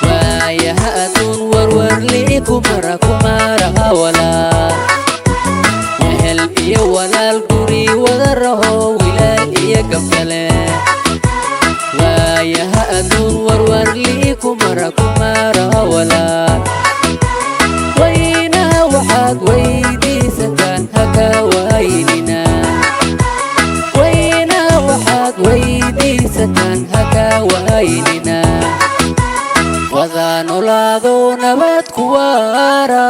Waayaha adduun warwarli kumara kumaraha walaal. Wehel iyo walaal guri wada raho wilaal iyo gabdhale. Waayaha adduun warwarli kumara kumaraha walaal. Waynaha waxaad weydiisataan haka waynina. Waynaha waxaad weydiisataan haka waynina. Wada noolaado nabad ku waara.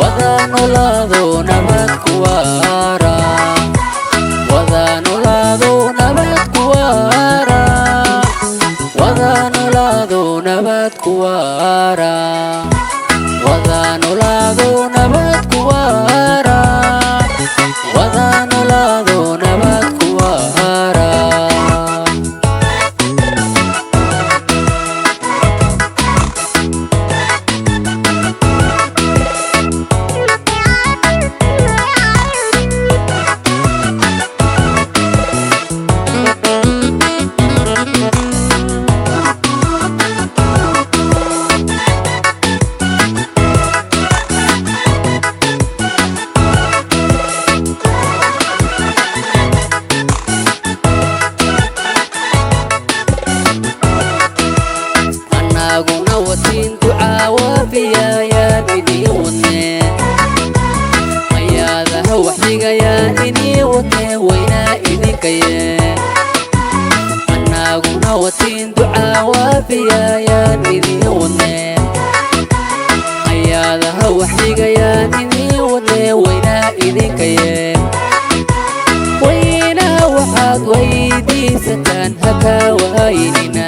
Wada noolaado nabad ku waara. Wada noolaado nabad ku waara. Wada noolaado nabad ku waara. Wada noolaado nabad ku waara. Wada noolaado nabad ku waara. Anaguna watiin ducaa waafiyayaan idiin wadnee. Ayaadaha waxyigayaa inii wadnee waynaa idinkayee. Anaguna watiin ducaa waafiyayaan idiin wadnee. Ayaadaha waxyigayaa inii wadnee waynaa idinkayee. Waynaha waxaad weydiisataan haka waynina.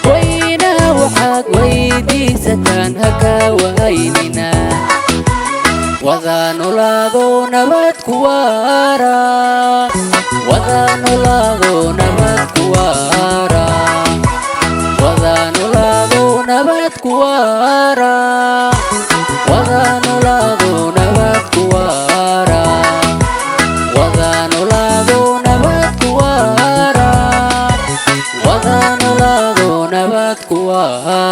Waynaha waxaad weydiisataan haka waynina. Wada noolaado nabad ku waara. Wada noolaado nabad ku waara. Wada noolaado nabad ku waara. Wada noolaado nabad ku waara. Wada noolaado nabad ku waara. Wada noolaado nabad ku waara.